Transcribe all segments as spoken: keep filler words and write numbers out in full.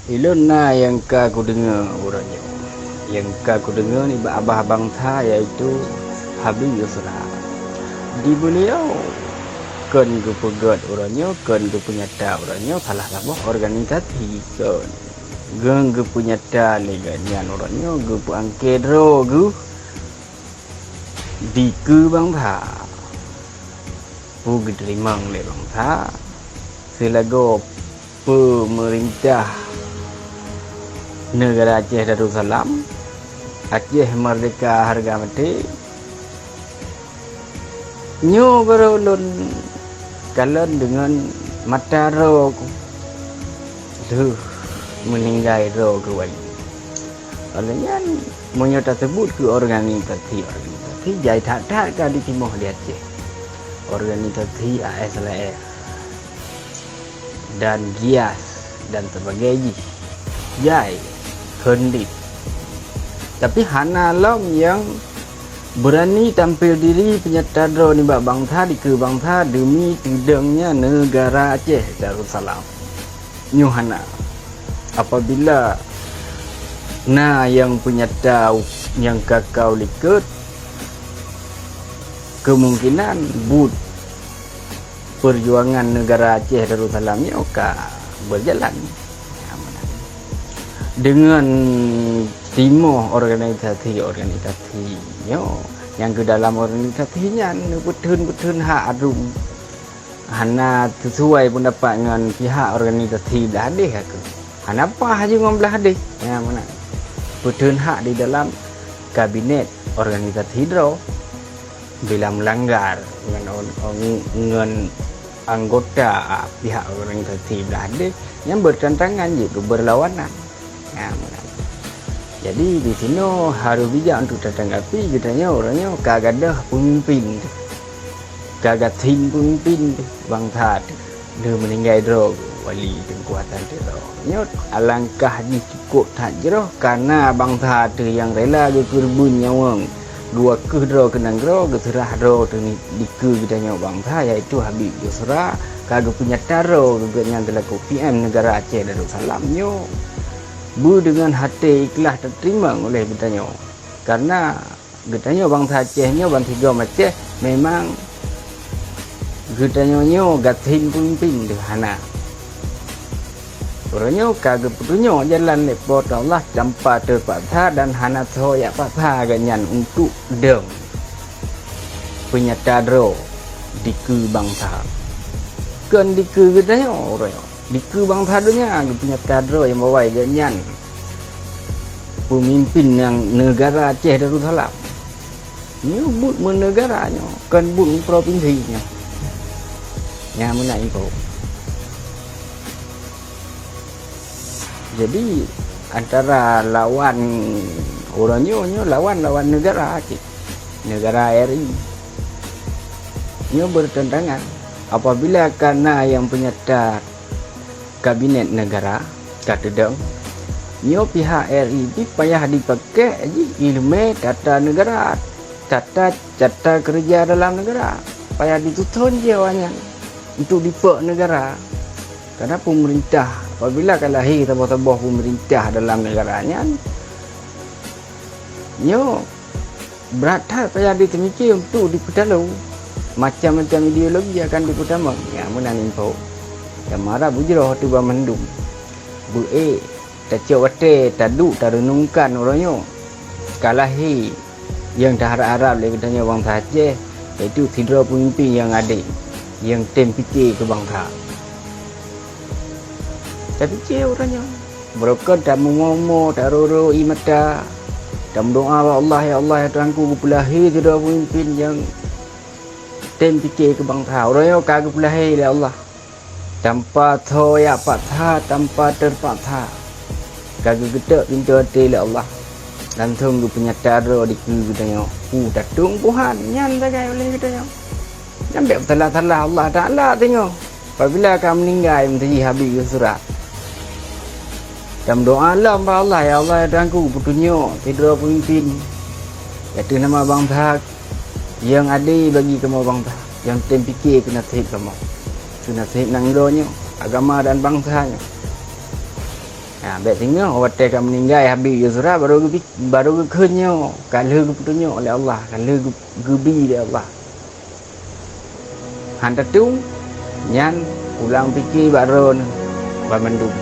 Ulôn na nyang ka kudeungoe uroe nyoe. Nyang ka kudeungoe nibak abah bansa, yaitu Habib Yusra. Di beuliau kon geupeugét uroe nyoe, kon geupeunyata uroe nyoe salah saboh organisasi kon. Geu-, geupeunyata lé gobnyan uroe nyoe geupeuangkée droe geuh dikeue bansa. Peue geuteurimong lé bansa silagoe peumeurintah neugara Aceh Darussalam, Aceh Merdeka hareuga maté. Nyoe baroe lôn kalon deungon mata droe ku lheueh meuninggai droe keu wali. Oleh nyan, meunyoe taseubut keu organisasi-organisasi, jai that-that ka jitimoh di Aceh. Organisasi A S L F dan gias dan sebagainya jih. Jai, kheun dit. Tapi hana lom nyang beurani tampil diri peunyata droe nibak bansa dikeue bansa deumi teudong nyan neugara Aceh Darussalam. Nyoe hana. Apabila na nyang peunyata nyang ka kau likot, keumungkinan buet peujuangan neugara Aceh Darussalam nyoe ka beujalan. Deungon timoh organisasi-organisasi nyoe, nyang keu dalam organisasi nyan neupeutheun-peutheun hak adum. Hana sisuai peundapat ngon pihak organisasi blah deh aku. Hana paih jih ngon blah deh. Nyan meunan. Peutheun hak di dalam kabinet organisasi droe. Bila meulanggar ngon, ngon anggota pihak organisasi blah deh, nyan bertentangan jih keu berlawanan. Nah, meunan. Jadi, di sinoe harôh bijak untuk tatanggapi geutanyoe uroe nyoe ka gadôh peumimpin teuh. Ka gasien peumimpin teuh bansa teuh. Lheueh meuninggai droe wali Teungku Hasan Tiro. Nyoe alangkah jih cukôp that jroh, kareuna bansa teuh nyang rela geukeureubeuen nyawöng. Geuwakeuh droe keu nanggroe, geuseurah droe teuh ni-, dikeue geutanyoe bansa, yaitu Habib Yusra, ka geupeunyata droe geuh nyan seulaku P M neugara Aceh Darussalam nyoe. Beu deungon até ikhlaih tateurimong uleh geutanyoe. Kareuna geutanyoe bansa Aceh nyoe bansigom Aceh memang geutanyoe nyoe gasien peumimpin teuh hana. Uroe nyoe ka geupeutunyok jalan lé Po teu Allah tanpa teupaksa dan hana soe jak paksa gobnyan untuk dong peunyata droe dikeue bansa. Kon dikeue geutanyoe uroe nyoe, dikeue bansa donya geupeunyata droe nyang bawai gobnyan peumimpin nyang neugara Aceh Darussalam. Nyoe buet meuneugara nyoe, kon buet meuprovinsi nyoe. Nyan meunan info. Jadi, antara lawan uroe nyoe, nyoe lawan-lawan neugara cit. Neugara R I. Nyoe bertentangan. Apabila ka na nyang peunyata kabinet neugara ka teudong, nyoe pihak R I pih payah jipakék jih ileumé tata neugara, tata, tata keureuja dalam neugara. Payah jituthon jih awaknyan untuk jipeuek neugara. Karena peumeurintah, apabila ka lahé saboh-saboh peumeurintah dalam neugara nyan, nyoe brat that payah jiteumiké untuk jipeutalo. Macam-macam ideologi akan jipeutamong. Nyan meunan info. Nyang mara beujroh ateueh banmandum. Beu-ék tacok watée taduek tareunungkan uroe nyoe. Ka lahé nyang taharab-harab lé geutanyoe bansa Aceh, yaitu sidroe peumimpin nyang adé, nyang tem pike keu bansa. Tapiké uroe nyoe. Beurokon tameumo-mo, taroro ie mata, tameudoá bak Allah, "Ya Allah, ya Tuhanku, geupeulahé sidroe peumimpin nyang tem pike keu bansa." Uroe nyoe ka geupeulahé lé Allah. Tanpa soe jak paksa, tanpa teupaksa. Ka geugeutok pintoe até lé Allah. Langsong geupeunyata droe dikeue geutanyoe. Peue tatong Tuhan, nyan sagai uleh geutanyoe. Nyan bék peusalah-salah Allah Taala teungoh. Apabila ka meuninggai meusaji Habib Yusra, tameudoá lom bak Allah, "Ya Allah, ya Tuhanku, peutunyok sidroe peumimpin ateueh nama bansa nyang adé bagi kamoe bansa, nyang tem pike keu naseb kamoe, keu naseb nanggroe nyoe, agama dan bansa nyoe." Nah, bèk singoh watèe ka meuninggai Habib Yusra baru geupi-, baru geukheun nyoe, ka lheueh geupeutunyok lé Allah, ka lheueh geu-, geubi lé Allah. Han tatueng, nyan ulang pike bak droeneuh banmandum.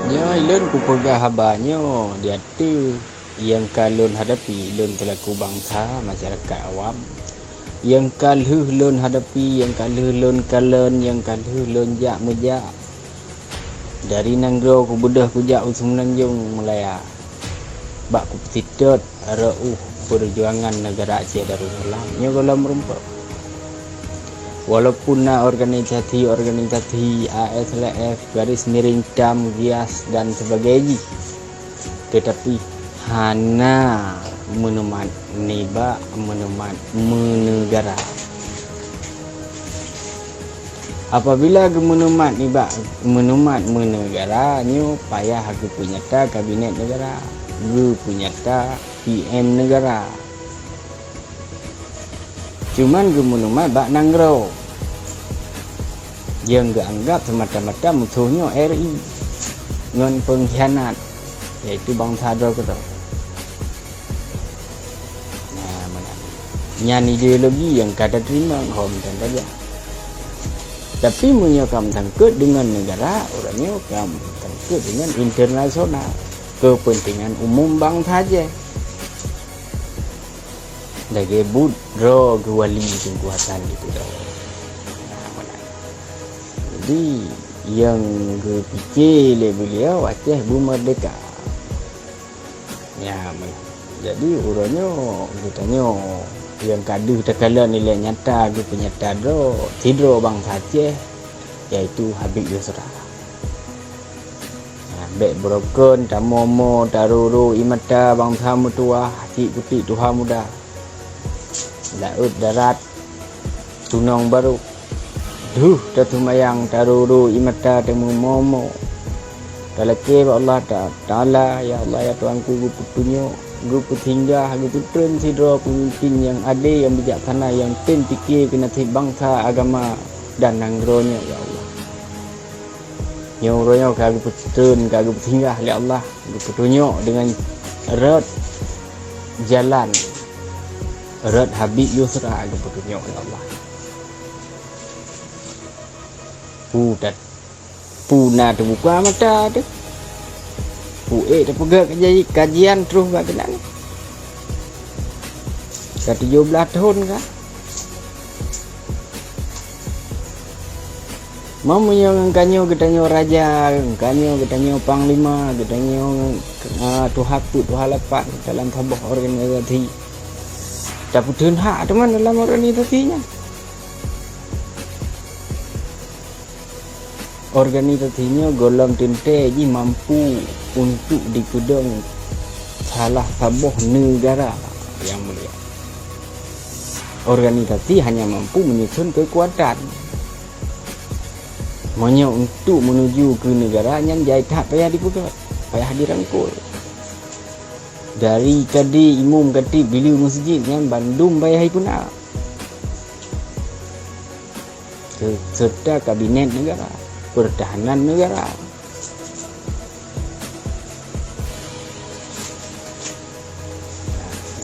Nyoe lôn kupeugah haba nyoe di ateueh nyang ka lôn hadapi lôn seulaku bansa masyarakat awam, nyang ka lheueh lôn hadapi, nyang ka lheueh lôn kalon, nyang ka lheueh lôn jak meujak. Dari nanggroe kubeudôh kujak u Semenanjung Malaya bak kupeusitot reuôh peujuangan neugara Aceh Darussalam nyoe gohlom meurumpok. Walaupun na organisasi-organisasi A S L F, Garis Miring Tam, gias dan sebagainya jih, teutapi hana meuneumat nibak meuneumat meuneugara. Apabila geumeunumat nibak meunumat meuneugara, nyoe payah geupeunyata kabinet neugara, geupeunyata P M neugara. Cuman geumeunumat bak nanggroe nyang geuanggab seumata-mata musoh nyoe R I ngon peungkhianat, yaitu bansa droe keudroe. Nah, meunan. Nyan ideologi nyang ka tateurimong hom dan raja. Tapi meunyoe ka meusangkot deungon neugara, uroe nyoe ka meusangkot deungon internasional, keupeuntengan umum bansa jeh. Lagèe buet droe geuwali Teungku Hasan di Tudoe. Nah, meunan. Jadi, nyang geupike lé beuliau Aceh beumeurdeka. Ya, meunan. Jadi, uroe nyoe geutanyoe nyang ka deuh takalon ilèe nyata geupeunyata droe sidroe bansa Aceh, yaitu Habib Yusra. Nah, bèk beurokon tamoe-moe tarô-rô ie mata bansa meutuwah cit putéh tuha muda. Laôt darat tunong barô. Deuh taseumayang tarô-rô ie mata tameumoe-moe. Talakèe bak Allah Ta-, Taala, "Ya Allah, ya Tuhanku, geupeutunyok, geupeusinggah, geupeutreun sidroe peumimpin nyang adé, nyang bijaksana, nyang tem pike keu naseb bansa, agama, dan nanggroe nyoe, ya Allah." Nyoe uroe nyoe ka geupeuseutreun, ka geupeusinggah lé Allah, geupeutunyok deungon rot jalan, rot Habib Yusra geupeutunyok lé Allah. Pu tat-, pu na teubuka mata teuh. Pu ék teupeugah kaji-, kajian troh bak keunan. Ka tujoh blaih thon ka. Meunyoe ngon geutanyoe raja, geutanyoe, geutanyoe panglima, geutanyoe, ah, tuha peuet, tuha lapan dalam saboh organisasi. Tapeutheun hak teuma dalam organisasi nyan. Organisasi nyoe gohlom teuntèe jih mampu untuk dipeudong salah saboh neugara nyang mulia. Organisasi hanya mampu menyusun keukuatan. Meunyoe untuk menuju keu neugara nyan jai that payah dipeugöt, payah dirangkul. Dari kadé, imum, khatib, bileue meuseujid nyan bandum payah ipeuna. Se-, serta kabinet neugara, peurtahanan neugara.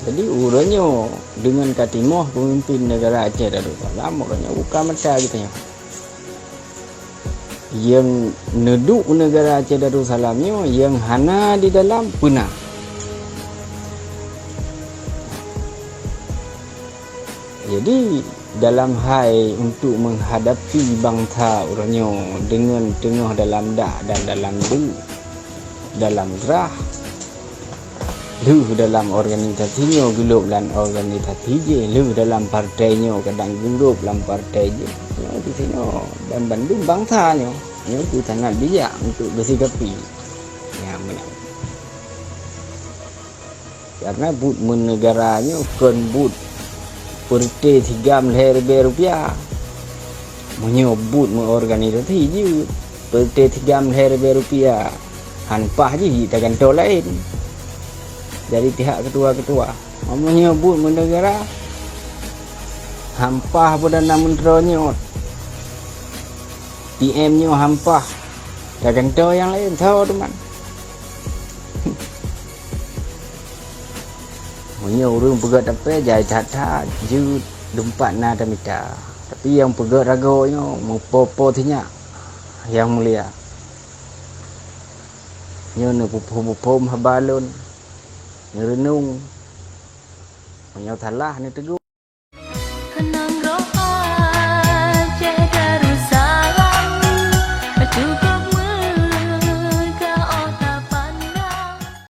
Jadi, uroe nyoe deungon ka timoh peumimpin neugara Aceh Darussalam, uroe nyoe buka mata geutanyoe. Nyang neuduek neugara Aceh Darussalam nyoe nyang hana di dalam peuna. Jadi, dalam hai untuk menghadapi bansa uroe nyoe deungon teungoh dalam dak dan dalam deuk, dalam grah, lheueh dalam organisasi nyoe geulôp lam organisasi jih, lheueh dalam partai nyoe kadang geulôp lam partai jih. Nyoe di sinoe dan bandum bansa nyoe, nyoe pun sangat bijak untuk geusikapi. Nyan meunan. Karena buet meuneugara nyoe kon buet peureuté sigam lhèe ribèe rupiah. Meunyoe buet meuorganisasi jeuet, peureuté sigam lhèe ribèe rupiah, han paih jih tagantoe laén dari pihak ketua-ketua. Meunyoe buet meuneugara, han paih Perdana Menteri nyoe, P M nyoe han paih, tagantoe nyang laén, soe teuma. Meunyoe ureuëng peugét tapé jai that-that jeuet, teumpat na tamita. Tapi nyang peugét ragoe nyoe meupo-po sinyak, Yang Mulia. Nyoe neupeuphom-phom haba lôn, neureunong. Meunyoe salah, neutegur.